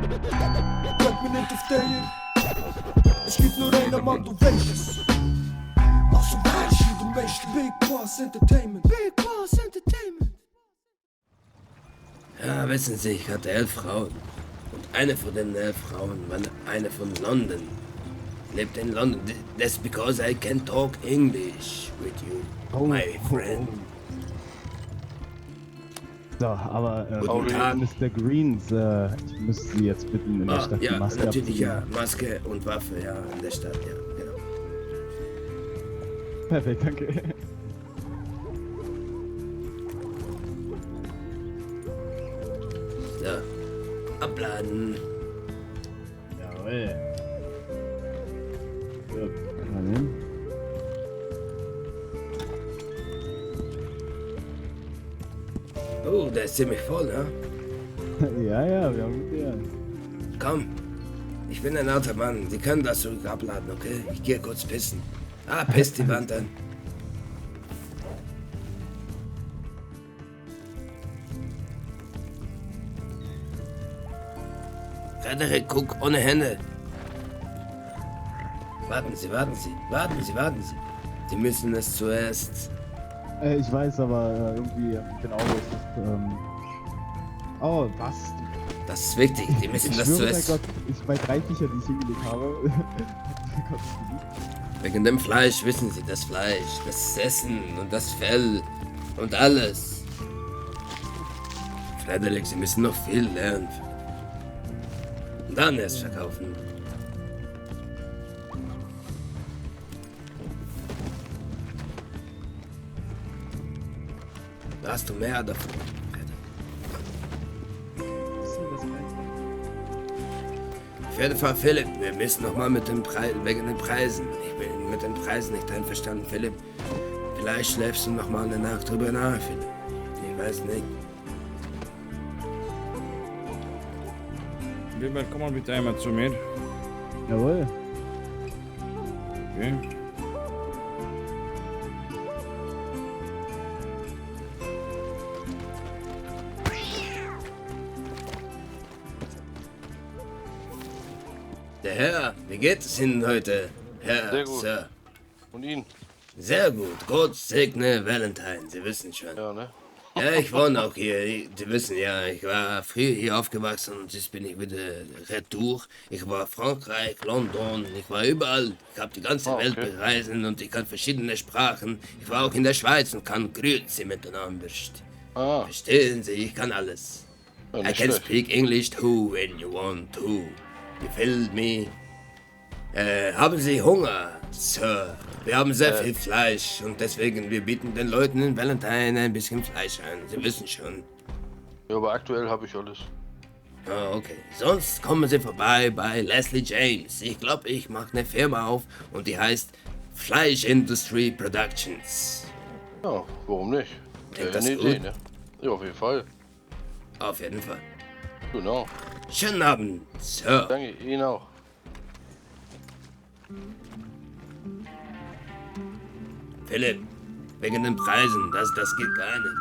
Minute auf der. Es gibt nur einen Mann, du weißt. Also weißt du, du weißt Big Boss Entertainment. Big Boss Entertainment. Ja, wissen Sie, ich hatte 11 Frauen. Und eine von den 11 Frauen war eine von London. Lebt in London. That's because I can talk English with you, my friend. So, aber Guten Tag. Mr. Greens, ich müsste Sie jetzt bitten, in der Stadt die Ja, Maske natürlich abzunehmen. ja. Maske und Waffe, ja, in der Stadt, ja, genau. Perfekt, danke. So, abladen. Jawohl. So, mal hin. Oh, der ist ziemlich voll, ne? Ja, wir haben gute Jahren. Komm, ich bin ein alter Mann. Sie können das zurück abladen, okay? Ich gehe kurz pissen. Ah, pisst die Wand an. Frederik, guck, ohne Hände. Warten Sie. Sie müssen es zuerst... Ich weiß, aber irgendwie genau ist es. Oh, was? Das ist wichtig, die müssen Ich das schwöre, zuerst... mein Gott, bei 3 Viecher, die ich hingelegt habe. Wegen dem Fleisch, wissen Sie, das Fleisch, das Essen und das Fell und alles. Frederik, Sie müssen noch viel lernen. Und dann erst verkaufen. Da hast du mehr davon. Auf jeden Fall, Philipp, wir müssen nochmal mit dem wegen den Preisen. Ich bin mit den Preisen nicht einverstanden, Philipp. Vielleicht schläfst du nochmal eine Nacht drüber nach, Philipp. Ich weiß nicht. Wilbert, komm mal bitte einmal zu mir. Jawohl. Okay. Der Herr, wie geht es Ihnen heute, Herr Sehr gut. Sir? Und ihn? Sehr gut. Gott segne Valentine, Sie wissen schon. Ja, ne? Ja, ich wohne auch hier. Sie wissen ja, ich war früher hier aufgewachsen und jetzt bin ich wieder retour. Ich war Frankreich, London, ich war überall. Ich habe die ganze Ah, Welt okay. bereisen und ich kann verschiedene Sprachen. Ich war auch in der Schweiz und kann Grüezi miteinander. Ah, Verstehen Sie, ich kann alles. ja, I nicht can schlecht. speak English too when you want to. You feel me? Haben Sie Hunger, Sir? Wir haben sehr viel Fleisch und deswegen wir bieten den Leuten in Valentine ein bisschen Fleisch an. Sie wissen schon. Ja, aber aktuell habe ich alles. Ah, okay. Sonst kommen Sie vorbei bei Leslie James. Ich glaube, ich mache eine Firma auf und die heißt Fleisch Industry Productions. Ja, warum nicht? Klingt Ja, das eine gut? Idee, ne? Ja, auf jeden Fall. Auf jeden Fall. Genau. Schönen Abend, Sir. Danke, Ihnen auch. Philipp, wegen den Preisen, das geht gar nicht.